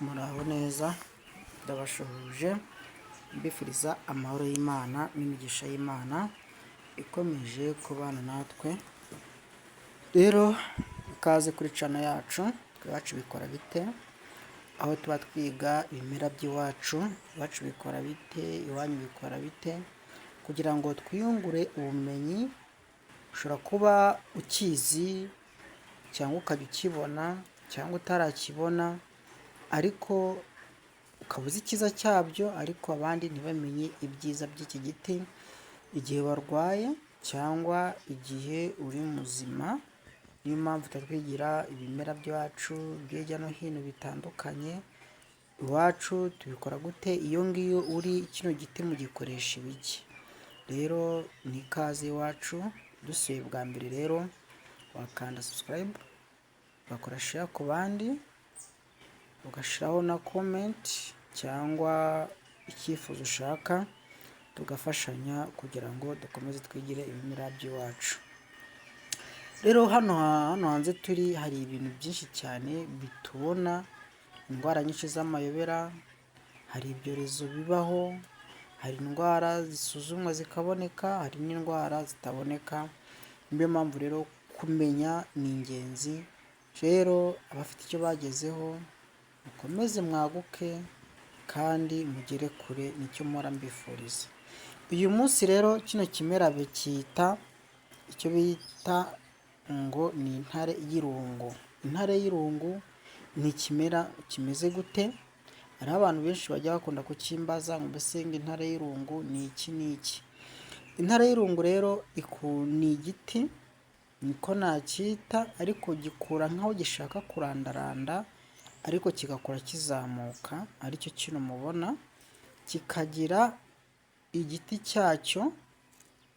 Muraho neza, ndabashuhuje mbifuriza amahoro y'Imana n'imigisha y'Imana ikomeje kubana natwe. Rero ikaze kuri channel yacu, iwacu bikora bite? Aho tuba twiga ibimera by'iwacu, iwacu bikora bite, iwanyu bikora bite, kugira ngo twiyungure ubumenyi. Ushobora kuba ukizi cyangwa ukajya ukibona cyangwa utarakibona, ariko ukaba uzi icyiza cyabyo, ariko abandi ntibamenye ibyiza by'iki giti igihe warwaye cyangwa igihe uri muzima. Niyo mpamvu tuba twigira ibimera by'iwacu hirya no hino bitandukanye. Iwacu tubikora gute? Iyo ngiyo uri kino giti mugikoresha ibiki? Rero ni ikaze iwacu, dusuye bwa mbere rero wakanda subscribe, ugakora share ku bandi, ugashyiraho na comment cyangwa icyifuzo ushaka, tugafashanya kugira ngo dukomeze twigire ibimera by'iwacu. Rero hano hanze turi hari ibintu byinshi cyane bitubona, indwara nyinshi z'amayobera, hari ibyorezo bibaho, hari indwara zisuzumwa zikaboneka, hari n'indwara zitaboneka. Niyo mpamvu rero kumenya ni ingenzi. Rero abafite icyo bagezeho mukomeze mwaguke kandi mugere kure, nicyo mpora mbifuriza. Uyu munsi rero kino kimera bacyita icyo bita ngo ni intare y'irungu. Intare y'irungu ni ikimera kimeze gute? Hariho abantu benshi bajya bakunda kukimbaza ngo mbese ngo intare y'irungu ni iki n'iki? Intare y'irungu rero ni igiti niko nacyita, ariko gikura nk'aho gishaka kurandaranda, ariko kigakura kizamuka, aricyo kino mubona, kikagira igiti cyacyo,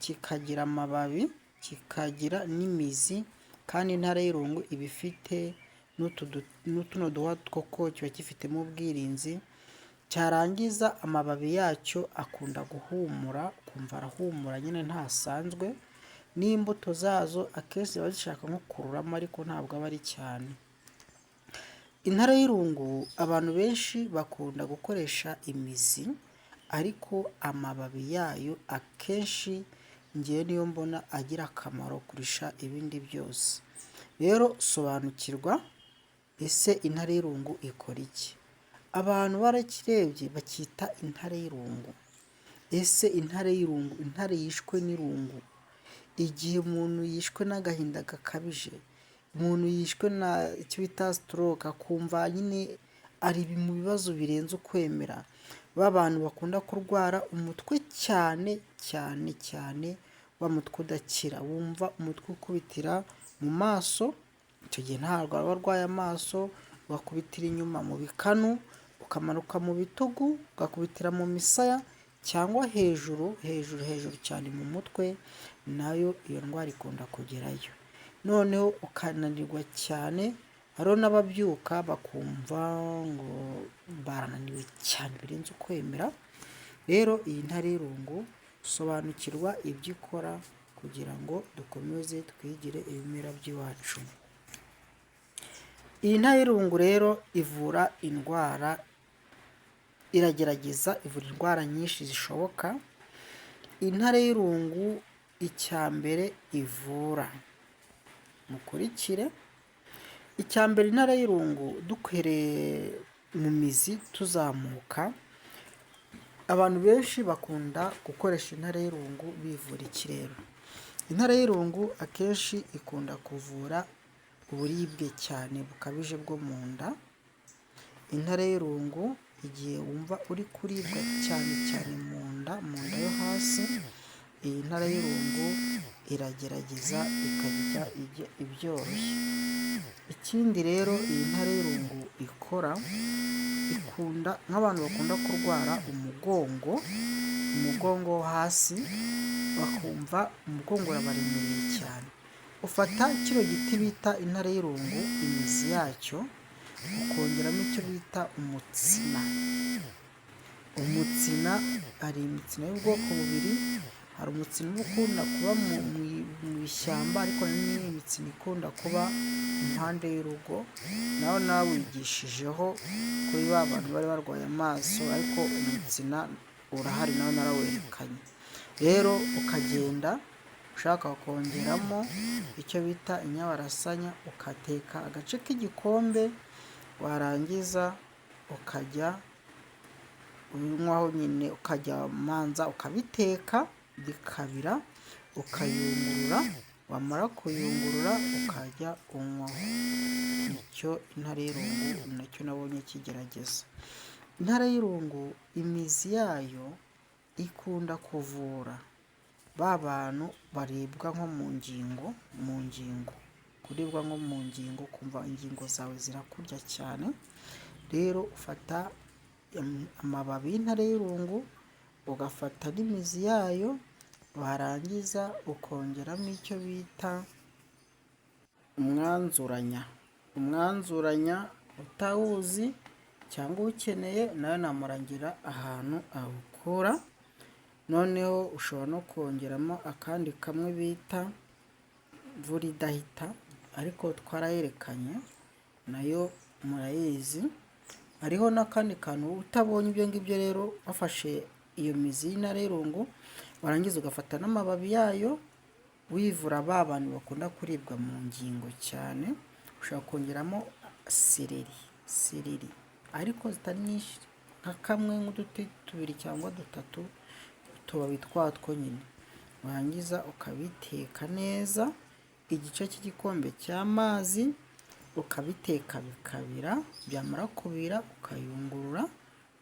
kikagira amababi, kikagira n'imizi. Kandi intare y'irungu iba ifite n'utuno duhwa two kiba gifitemo ubwirinzi, cyarangiza amababi yacyo akunda guhumura, ukumva arahumura nyine ntasanzwe, n'imbuto zazo akenshi ziba zishaka nko kururamo ariko ntabwo aba ari cyane. Intare y'irungu abantu benshi bakunda gukoresha imizi, ariko amababi yayo akenshi ngewe niyo mbona agira akamaro kurusha ibindi byose. Rero sobanukirwa, ese intare y'irungu ikora iki? Abantu barakirebye bacyita intare y'irungu. Ese intare y'irungu, intare yishwe n'irungu, igihe umuntu yishwe n'agahinda gakabije, umuntu yishwe na icyo bita stroke, akumva nyine ari mu bibazo birenze ukwemera, ba bantu bakunda kurwara umutwe cyane cyane cyane, wa mutwe udakira, wumva umutwe ukubitira mu maso, icyo gihe ntabwo aba arwaye amaso, ugakubitira inyuma mu bikanu, ukamanuka mu bitugu, ugakubitira mu misaya cyangwa hejuru hejuru hejuru cyane mu mutwe, nayo iyo ndwara ikunda kugerayo. Noneho ukananirwa cyane, hariho n'ababyuka bakumva ngo barananiwe cyane birenze ukwemera. Rero iyi ntare y'irungu sobanukirwa ibyo ikora kugira ngo dukomeze twigire ibimera by'iwacu. Iyi ntare y'irungu rero ivura indwara, iragerageza ivura indwara nyinshi zishoboka. Intare y'irungu icya mbere ivura, mukurikire, icya mbere intare y'irungu duhereye mu mizi tuzamuka, abantu benshi bakunda gukoresha intare y'irungu bivura ikirere. Intare y'irungu akenshi ikunda kuvura uburibwe cyane bukabije bwo mu nda. Intare y'irungu igihe wumva uri kuribwa cyane cyane mu nda, mu nda yo hasi, iyi ntare y'irungu iragerageza ikajya ibyoroshya. Ikindi rero iyi ntare y'irungu ikora, ikunda nk'abantu bakunda kurwara umugongo, umugongo wo hasi, bakumva umugongo urabaremereye cyane. Ufata kino giti bita intare y'irungu, imizi yacyo, ukongeramo icyo bita umutsina. Umutsina, hari imitsina y'ubwoko bubiri, hari umutsina uba ukunda kuba mu ishyamba, ariko ni imitsina ikunda kuba impande y'urugo, nawe nawigishijeho kuri ba bantu bari barwaye amaso, ariko umutsina urahari nawe narawerekanye. Rero ukagenda ushaka kongeramo icyo bita inyabarasanya, ugateka agace k'igikombe, warangiza ukajya unywaho nyine, ukajya umanza ukabiteka bikabira, ukayungurura, wamara kuyungurura ukajya unywaho. Icyo intare y'irungu nacyo nabonye kigerageza. Intare y'irungu imizi yayo ikunda kuvura ba bantu baribwa nko mu ngingo, mu ngingo, kuribwa nko mu ngingo, ukumva ingingo zawe zirakurya cyane. Rero ufata amababi y'intare y'irungu, ugafata n'imizi yayo, warangiza ukongeramo icyo bita umwanzuranya. Umwanzuranya utawuzi cyangwa uwukeneye nawe namurangira ahantu awukura, noneho ushobora no kongeramo akandi kamwe bita mvura idahita, ariko twarayerekanye nayo murayizi. Hariho n'akandi kantu utabonye ibyo ngibyo rero, wafashe iyo mizi y'intare y'irungu, warangiza ugafata n'amababi yayo, wivura ba bantu bakunda kuribwa mu ngingo cyane, ushobora kongeramo seleri, seleri ariko zitari nyinshi, nka kamwe nk'uduti tubiri cyangwa dutatu, utubabi twatwo nyine, warangiza ukabiteka neza, igice cy'igikombe cy'amazi, ukabiteka bikabira, byamara kubira ukayungurura,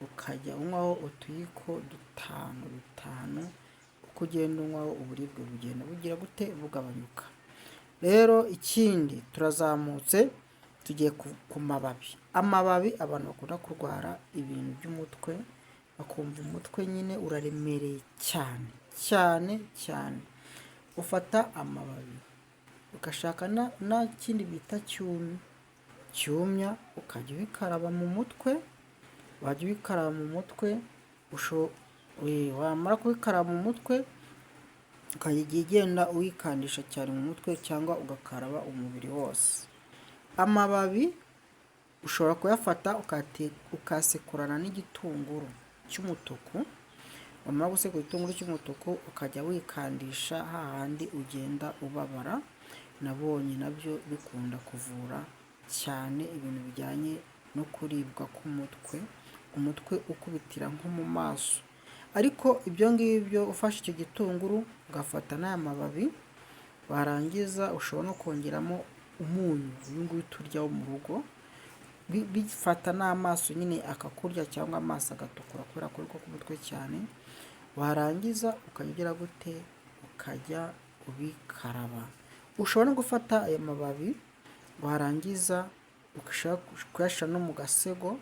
ukajya unywaho utuyiko dutanu dutanu, uko ugenda unywaho uburibwe bugenda bugira gute? Bugabanyuka. Rero ikindi turazamutse tugiye ku mababi. Amababi abantu bakunda kurwara ibintu by'umutwe, bakumva umutwe nyine uraremereye cyane cyane cyane. Ufata amababi ugashaka n'ikindi bita cyumya, cyumya ukajya ubikaraba mu mutwe, wajya ubikaraba mu mutwe, wamara kubikaraba mu mutwe, ukajya ugenda uwikandisha cyane mu mutwe cyangwa ugakaraba umubiri wose. Amababi ushobora kuyafata ukayasekurana n'igitunguru cy'umutuku, wamara gusekura igitunguru cy'umutuku ukajya wikandisha hahandi ugenda ubabara, nabonye nabyo bikunda kuvura cyane ibintu bijyanye no kuribwa k'umutwe, umutwe ukubitira nko mu maso. Ariko ibyo ngibyo ufashe icyo gitunguru ugafata n'aya mababi, warangiza ushobora no kongeramo umunyu, uyu nguyu turya wo mu rugo, bifata n'amaso nyine akakurya cyangwa amaso agatukura kubera kuribwa k'umutwe cyane, warangiza ukajya ugira gute? Ukajya ubikaraba. Ushobora no gufata ayo mababi, warangiza kuyashyira no mu gasego,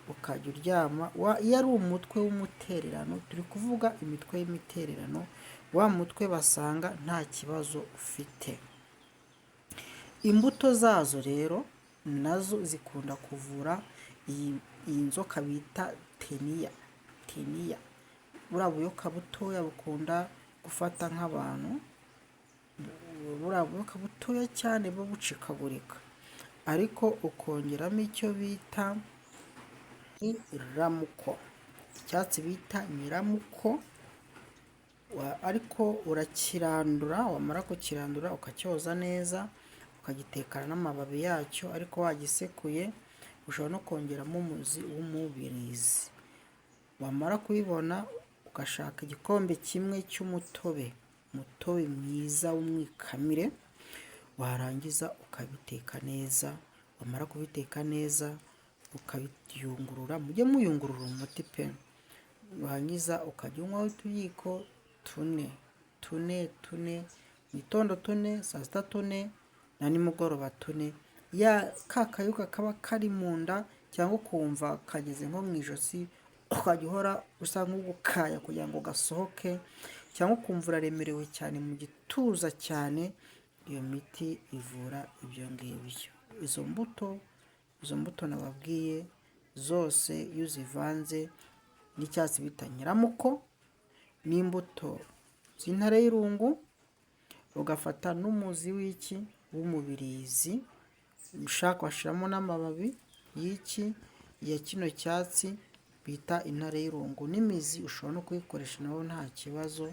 ukajya uryama, iyo ari umutwe w'umutererano, turi kuvuga imitwe y'imitererano, wa mutwe basanga nta kibazo ufite. Imbuto zazo rero nazo zikunda kuvura iyi nzoka bita teniya, teniya. Buriya buyoka butoya bukunda gufata nk'abantu, buriya buyoka butoya cyane buba bucikagurika, ariko ukongeramo icyo bita nyiramuko, icyatsi bita nyiramuko, ariko urakirandura, wamara kukirandura ukacyoza neza, ukagitekana n'amababi yacyo ariko wagisekuye, ushobora no kongeramo umuzi w'umubirizi. Wamara kubibona ugashaka igikombe kimwe cy'umutobe, umutobe mwiza w'umwikamire, warangiza ukabiteka neza, wamara kubiteka neza ukabiyungurura, mujye muyungurura umuti pe, warangiza ukajya unywaho utuyiko tune, tune, tune, mu gitondo tune, saa sita tune na nimugoroba tune, ya ka kayuka kaba kari mu nda cyangwa ukumva kageze nko mu ijosi, ukajya uhora usa nk'ugukaya kugira ngo gasohoke, cyangwa ukumva uraremerewe cyane mu gituza cyane, iyo miti ivura ibyo ngibyo. Izo mbuto nababwiye zose iyo uzivanze n'icyatsi bita nyiramuko n'imbuto z'intare y'irungu, Ugafata n'umuzi w'iki? W'umubirizi. Ushaka washyiramo n'amababi y'iki? Ya kino cyatsi bita intare y'irungu. N'imizi ushobora no kuyikoresha naho nta kibazo,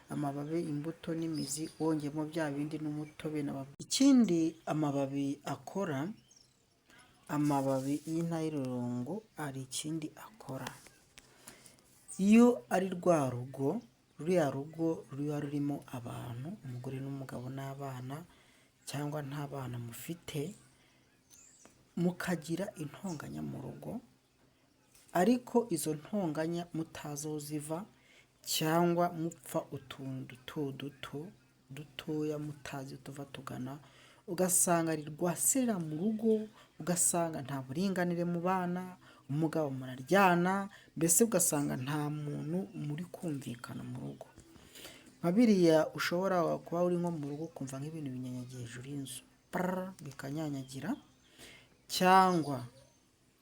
amababi, imbuto n'imizi, wongeyemo bya bindi n'umutobe. Ikindi amababi akora, amababi y'intare y'irungu hari ikindi akora. Iyo ari rwa rugo, ruriya rugo ruba rurimo abantu, umugore n'umugabo n'abana, cyangwa nta bana mufite, mukagira intonganya mu rugo, ariko izo ntonganya mutazi aho ziva, cyangwa mupfa utuntu duto duto dutoya mutazi tuva tugana, ugasanga rwasirira mu rugo, ugasanga nta buringanire mu bana, umugabo muraryana, mbese ugasanga nta muntu muri kumvikana mu rugo. Nka biriya ushobora kuba uri nko mu rugo ukumva nk'ibintu binyanyagiye hejuru y'inzu, bikanyanyagira, cyangwa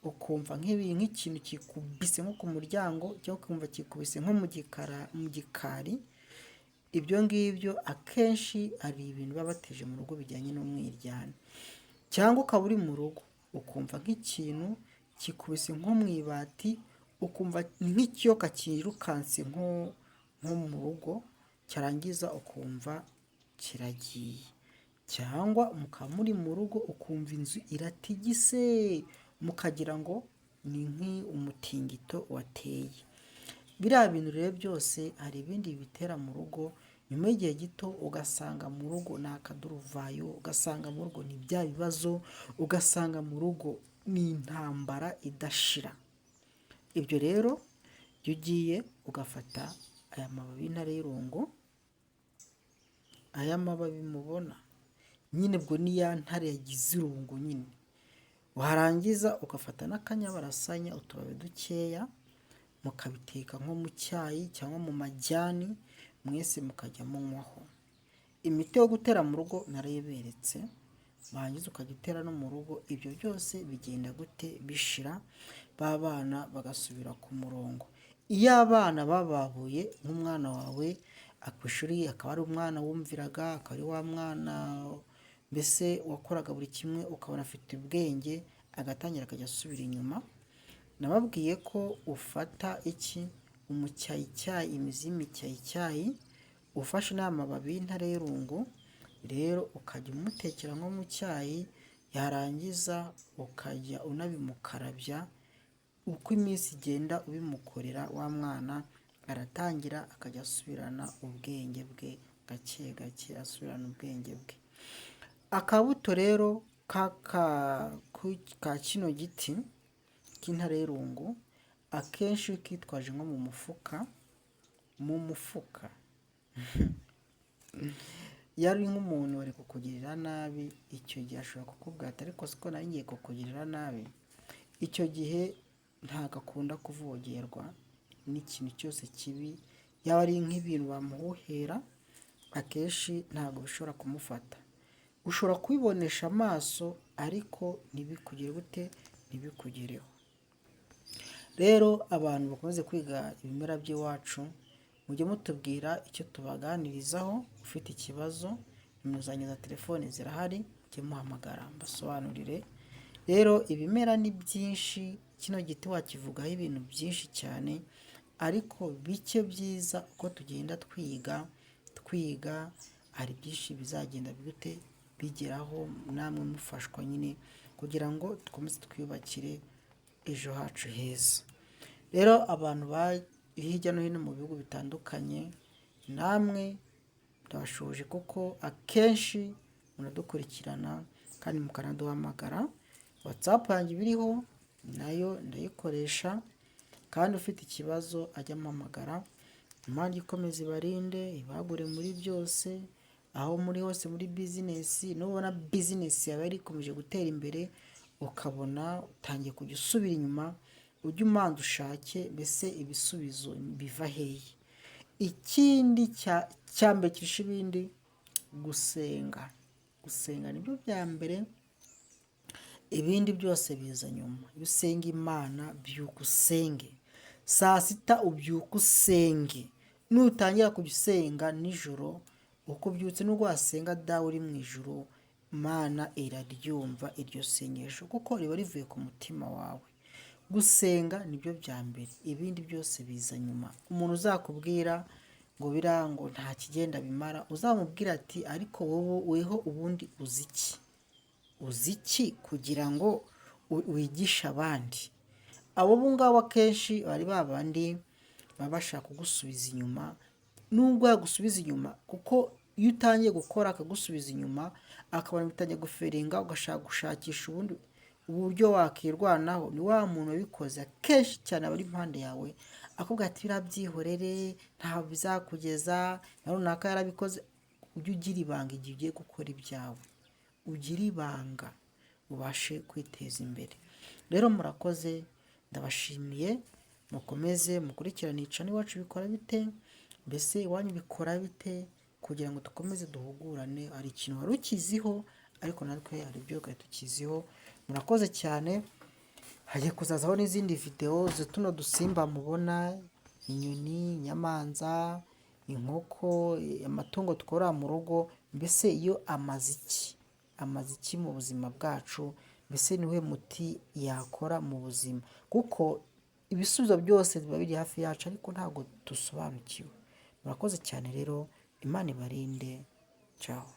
ukumva nk'ikintu kikubise nko ku muryango, cyangwa ukumva kikubise nko mu gikari, ibyo ngibyo akenshi hari ibintu baba bateje mu rugo bijyanye n'umwiryane. Cyangwa ukaba uri mu rugo ukumva nk'ikintu kikubise nko mu ibati, ukumva nk'ikiyoka cyirukanse nko mu rugo, cyarangiza ukumva kiragiye. Cyangwa mukaba muri mu rugo ukumva inzu iratigise, mukagira ngo ni nk'umutingito wateye. Biriya bintu rero byose hari ibindi bibitera mu rugo, nyuma y'igihe gito ugasanga mu rugo ni akaduruvayo, ugasanga mu rugo ni bya bibazo, ugasanga mu rugo ni intambara idashira. Ibyo rero iyo ugiye ugafata aya mababi y'intare y'irungu, aya mababi mubona nyine ubwo ni ya ntare yagize irungu nyine, warangiza ugafata n'akanyabarasanya utubabi dukeya, mukabiteka nko mu cyayi cyangwa mu majyani, mwese mukajya munywaho. Imiti yo gutera mu rugo narayiberetse, warangiza ukajya utera no mu rugo, ibyo byose bigenda gute? Bishira, ba bana bagasubira ku murongo. Iyo abana bababuye, nk'umwana wawe ku ishuri akaba ari umwana wumviraga, akaba ari wa mwana mbese wakoraga buri kimwe ukabona afite ubwenge, agatangira akajya asubira inyuma, nababwiye ko ufata iki? Umucyayicyayi, imizi y'imicyayicyayi, ufashe n'aya mababi y'intare y'irungu, rero ukajya umutekera nko mu cyayi, yarangiza ukajya unabimukarabya, uko iminsi igenda ubimukorera, wa mwana aratangira akajya asubirana ubwenge bwe gake gake, asubirana ubwenge bwe. Akabuto rero ka kino giti cy'intare y'irungu, akenshi iyo ukitwaje nko mu mufuka, iyo ari nk'umuntu wari kukugirira nabi, icyo gihe ashobora kukubwira ati ariko siko nari ngiye kukugirira nabi, icyo gihe ntabwo akunda kuvogerwa n'ikintu cyose kibi, yaba ari nk'ibintu bamuhuhera, akenshi ntabwo bishobora kumufata. Ushobora kubibonesha amaso ariko ntibikugire gute? Ntibikugereho. Rero abantu bakomeze kwiga ibimera by'iwacu, mujye mutubwira icyo tubaganirizaho, ufite ikibazo nimero zanjye za telefoni zirahari, mujye muhamagara mbasobanurire. Rero ibimera ni byinshi, kino giti wakivugaho ibintu byinshi cyane, ariko bike byiza uko tugenda twiga, hari byinshi bizagenda gute? Bigeraho namwe mufashwa nyine, kugira ngo dukomeze twiyubakire ejo hacu heza. Rero abantu hirya no hino mu bihugu bitandukanye, namwe ndabashuhuje kuko akenshi muradukurikirana kandi mukanaduhamagara, WhatsApp yanjye iba iriho nayo ndayikoresha, kandi ufite ikibazo ajya ampamagara. Imana ikomeze ibarinde, ibagure muri byose, aho muri hose muri bizinesi, nubona bizinesi yawe yari ikomeje gutera imbere, ukabona utangiye kujya usubira inyuma, ujye umanza ushake mbese ibisubizo biva hehe. Ikindi cya mbere kirusha ibindi, gusenga. Gusenga nibyo bya mbere, ibindi byose biza nyuma. Iyo usenga Imana, byuka usenge, saa sita ubyuka usenge, nutangira kujya usenga nijoro, Uko ubyutse nubwo wasenga Dawe uri mu ijuru, Imana iraryumva iryo sengesho kuko riba rivuye ku mutima wawe. Gusenga nibyo bya mbere, ibindi byose biza nyuma. Umuntu uzakubwira ngo biriya ngo nta kigenda bimara, uzamubwira ati ariko wowe weho ubundi uzi iki? Uzi iki kugira ngo wigishe abandi? Abo ngabo akenshi bari ba bandi baba bashaka kugusubiza inyuma, nubwo yagusubiza inyuma kuko iyo utangiye gukora akagusubiza inyuma, akabona bitangiye gufailinga, ugashaka gushakisha ubundi uburyo wakirwanaho, ni wa muntu wabikoze akenshi cyane aba ari impande yawe, akubwira ati biriya byihorere ntaho bizakugeza, na runaka yarabikoze. Ujye ugira ibanga igihe ugiye gukora ibyawe, ugire ibanga ubashe kwiteza imbere. Rero murakoze, ndabashimiye, mukomeze mukurikirane iyi channel Iwacu Bikora Bite, mbese iwanyu bikora bite, kugira ngo dukomeze duhugurane. Hari ikintu wari ukiziho ariko natwe hari ibyo twari tukiziho. Murakoze cyane, hagiye kuzazaho n'izindi videwo za tuno dusimba mubona, inyoni, inyamanza, inkoko, amatungo tworora mu rugo, mbese yo amaze iki? Amaze iki mu buzima bwacu? Mbese ni uwuhe muti yakora mu buzima? Kuko ibisubizo byose biba biri hafi yacu ariko ntabwo dusobanukiwe. Murakoze cyane rero, Imana ibarinde, ciao.